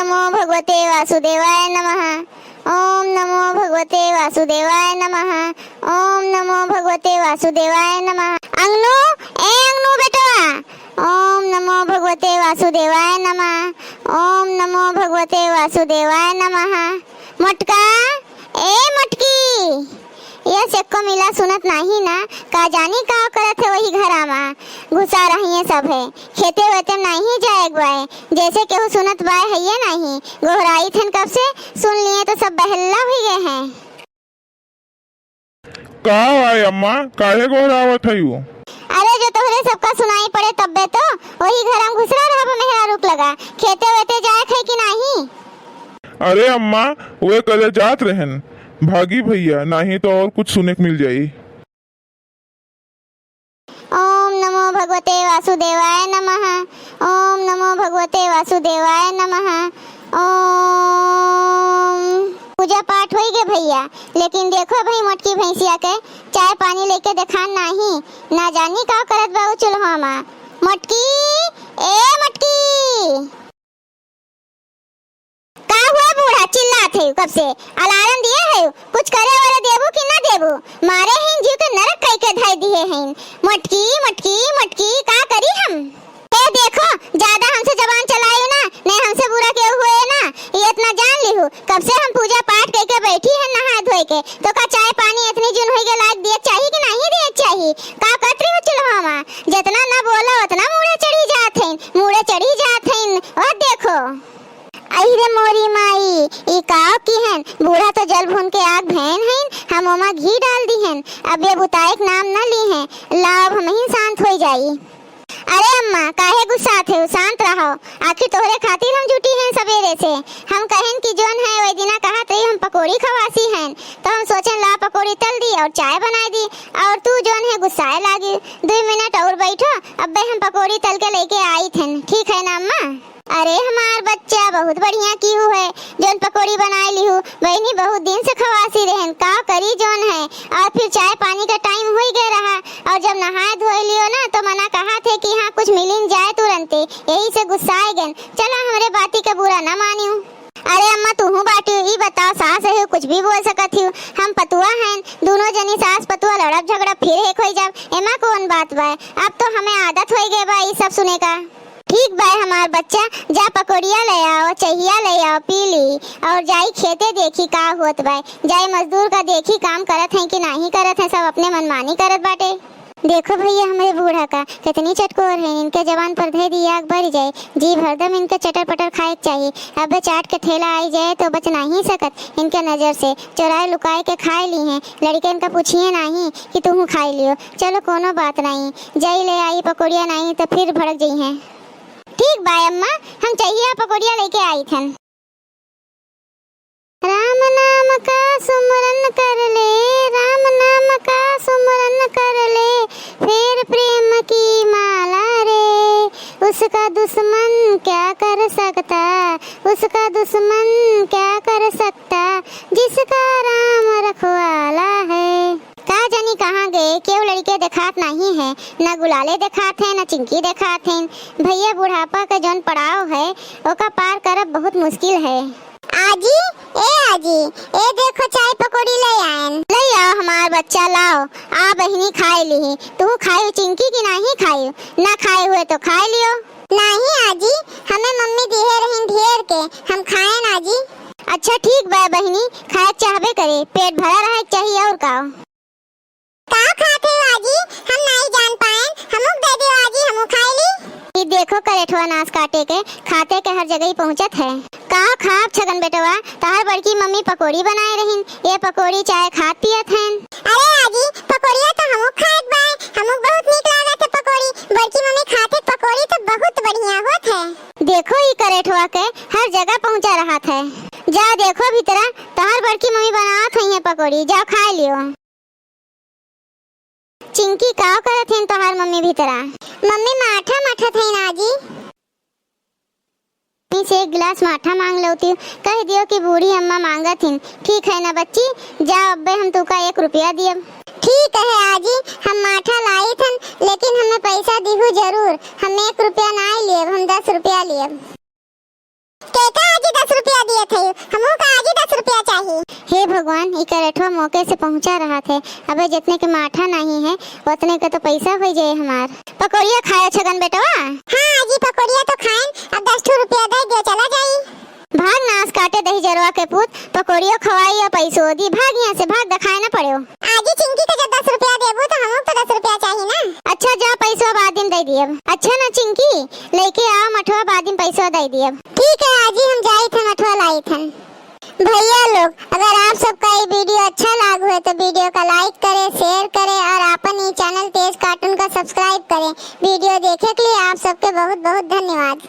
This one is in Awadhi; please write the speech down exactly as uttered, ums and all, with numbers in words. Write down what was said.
नमो भगवते वासुदेवाय नमः। ओम नमो भगवते वासुदेवाय नमः। ओम नमो भगवते वासुदेवाय नमः। अंगनू, ए अंगनू बेटवा, ओम नमो भगवते वासुदेवाय नमः। ओम नमो भगवते वासुदेवाय नमः। मोटका, ए मोटकी, ये सेक्को मिला सुनत नाही ना, का जानी का करत है वही घरा मा। घुसा रही है सब है, खेते वेते नाही जाए बाय, जैसे केहू सुनत बाय है ये नाही। गोहराई थन कब से, सुन लिए तो सब बहल्ला हुई गए हैं। का आय अम्मा, काहे गोहरावत हयू? अरे, जो तोहरे सबका सुनाई पड़े तब्बे तो, वही घर हम घुसरा रहब मेहरा रूप लगा, खेते वेते जाए खे कि नाही? अरे अम्मा, वे कले जात रहन, भागी भैया, नाही तो और कुछ सुने के मिल जाई। ओम नमो भगवते वासुदेवाय नमः। ओम नमो भगवते वासुदेवाय नमः। ओम। पूजा पाठ होई गे भैया, लेकिन देखो भाई मोटकी भैंसिया के चाय पानी लेके देखान नाही, ना जानी का करत बा उ चूल्हा मा। मोटकी, ए मोटकी। का हुआ बूढ़ा, चिल्लात है कब से? अलार्म दिए है, कुछ करे वाले देबू कि ना देबू? मारे हिन जीव के नरक कई के धई दिए हैं। मोटकी, मोटकी, मोटकी, का करी हम? ए देखो, ज्यादा हमसे जबान चलायू ना, नहीं हमसे बुरा केहू हुए ना, ये इतना जान लिहू। कब से हम पूजा पाठ कई के बैठी है नहाए धोए के, तो का चाय पानी इतनी जुन होई के लायक दिए चाही कि नहीं दिए चाही? का करत रही हो चूल्हा मा? जितना ना बोला उतना मूड़े चढ़ी जात हैं, मूड़े चढ़ी जात हैं। और देखो। अहि रे मोरी माई, ई काव किहन? बूढ़ा तो जल भून के आग भैन हइन, हम ओमा घी डाल दिहन। अब ये बुताए के नाम न लीहें। लाओ, अब हमही शांत होई जाई। अरे अम्मा, काहे गुस्सात है? शांत रहो, आखिर तोहरे खातिर हम जुटी हैं सबेरे से। हम कहन कि जोन है वही दिना कहत रही हम पकौड़ी खवासी हैं, तो हम सोचन ला पकौड़ी तल दी और चाय बनाई दी, और तू जोन है गुस्साए लागी। दुई मिनट और बैठो, अब्बे हम पकौड़ी तल के लेके आई थन, ठीक है ना अम्मा? अरे हमार बच्चा, बहुत बढ़िया किहू है, जोन पकौड़ी बनाए लिहू। बहिनी, बहुत दिन से खवासी रहन, का करी जोन है, और फिर चाय पानी का टाइम होई गए रहा, और जब नहाए धोए लियो ना, तो मना कहा थे कि हाँ, कुछ मिलिन जाए तुरंते, यही से गुस्साए गन। चला, हमरे बाती का बुरा ना मानियो। अरे अम्मा, तूहू बाटियो, ई बताओ, सास रही कुछ भी बोल सकत हियो, हम पतुआ हैं, दोनों जनी सास पतुआ लड़ब झगड़ब फिर एक होई जाब, एमा कौन बात बा? अब तो हमें आदत होई गए बा ई सब सुने का। ठीक बाय हमार बच्चा, जा पकौड़िया ले आओ, चहिया ले आओ, पी ली, और जाई खेते देखी का होत बाय, जाई मजदूर का देखी काम करत हैं कि नाही करत हैं, सब अपने मनमानी करत बाटे। देखो भैया, हमरे बूढ़ा का कितनी चटकोर है, इनके जबान पर धे दी आग बरी जाए, जीभ हरदम इनके चटर पटर खाए के चाही। अबे चाट के ठेला आई जाए तो बच नाही सकत इनके नजर से, चोराए लुकाए के खाए ली हैं, लड़िकन का पूछिए नाही कि तुहू खाए लियो। चलो कोनो बात नाही, जाई ले आई पकौड़िया, नाही तो फिर भड़क जइहें। ठीक बा अम्मा, हम चहिया पकौड़िया लेके आई थन। राम नाम का सुमरन कर ले, राम नाम का सुमरन कर ले, फेर प्रेम की माला रे। उसका दुश्मन क्या कर सकता, उसका दुश्मन क्या कर सकता, जिसका राम रखवाला है। का जानी कहाँ गए, केहू लड़िके देखात नाही है, न गुलाले देखात है, न चिंकी देखात है। भैया, बुढ़ापा के जौन पड़ाव है, ओका पार करब बहुत मुश्किल है। आजी, ए आजी, ए देखो, चाय पकौड़ी ले आयन। ले आओ हमार बच्चा, लाओ। आ बहिनी, खाए लिही। तू खायू चिंकी कि नाही खायू? ना खाए हुए तो खाए लियो। नाही आजी, हमें मम्मी दिहे रहीन ढेर के, हम खाएन आजी। अच्छा ठीक बा बहिनी, खाए चाहबे करे, पेट भरा रहे के चाहिए और का। का खात है आजी? हम नाही जान पाएन, हमू के दे दियो आजी, हमू खाए ली। ई देखो करेठवा नास काटे के, खाते के हर जगह ही पहुँचत है। का खाब छगन बेटवा, तहार बड़की मम्मी पकौड़ी बनाए रहीन, ये पकौड़ी चाय खात पियत हैं। अरे आजी, पकौड़िया तो हमू खात बाय, हमू बहुत नीक लागत है पकौड़ी। बड़की मम्मी खाते पकौड़ी तो बहुत बढ़िया होत है। देखो ई करेठवा के हर जगह पहुँचा रहत है। जा देखो भीतरा, तहार बड़की मम्मी बनावत हई है पकौड़ी, जाओ खाए लियो। चिंकी, का करत हईन तोहार मम्मी भीतरा? मम्मी, माठा माठत हईन आजी। मम्मी से एक गिलास माठा मांग लेती, कह दियो कि बूढ़ी अम्मा मांगत हिन। ठीक है ना बच्ची, जा अब्बे हम तुका एक रुपया दियब। ठीक है आजी, हम माठा लाई थन, लेकिन हमें पैसा दिहू जरूर। हम एक रुपया नाई लियब, हम दस रुपया लियब। केका आजी, दिए थे, हमहू का आज ही दस रुपया चाही। हे भगवान, ई करेठवा मौके से पहुँचा रहत है। अबे जितने के माठा नहीं है, उतने के तो पैसा होइ जाए हमार। पकौड़िया खाए छगन बेटवा? हाँ आजी, पकौड़िया तो खाएन, अब दस ठो रुपया दे दियो, चला जाई। भाग नास काटे दहिजरवा के पूत, पकौड़ियो खवाई या पैसो दी, भाग यहाँ से, भाग, देखाए ना पड़ो। आजी, चिंकी के जब दस रुपया देबू तो हमहू तो दस रुपया चाही ना। अच्छा जा, पैसवा बाद में दे दियब। अच्छा ना चिंकी, लेके आव मठवा, बाद में पैसवा दे दियब। ठीक है आजी, हम जाइत हन, मठवा लाइत हन। भैया लोग, अगर आप सबका ये वीडियो अच्छा लाग हुए तो वीडियो का like करें, share करें और आपन ये channel तेज cartoon का subscribe करें। वीडियो देखे के लिए आप सबके बहुत बहुत धन्यवाद।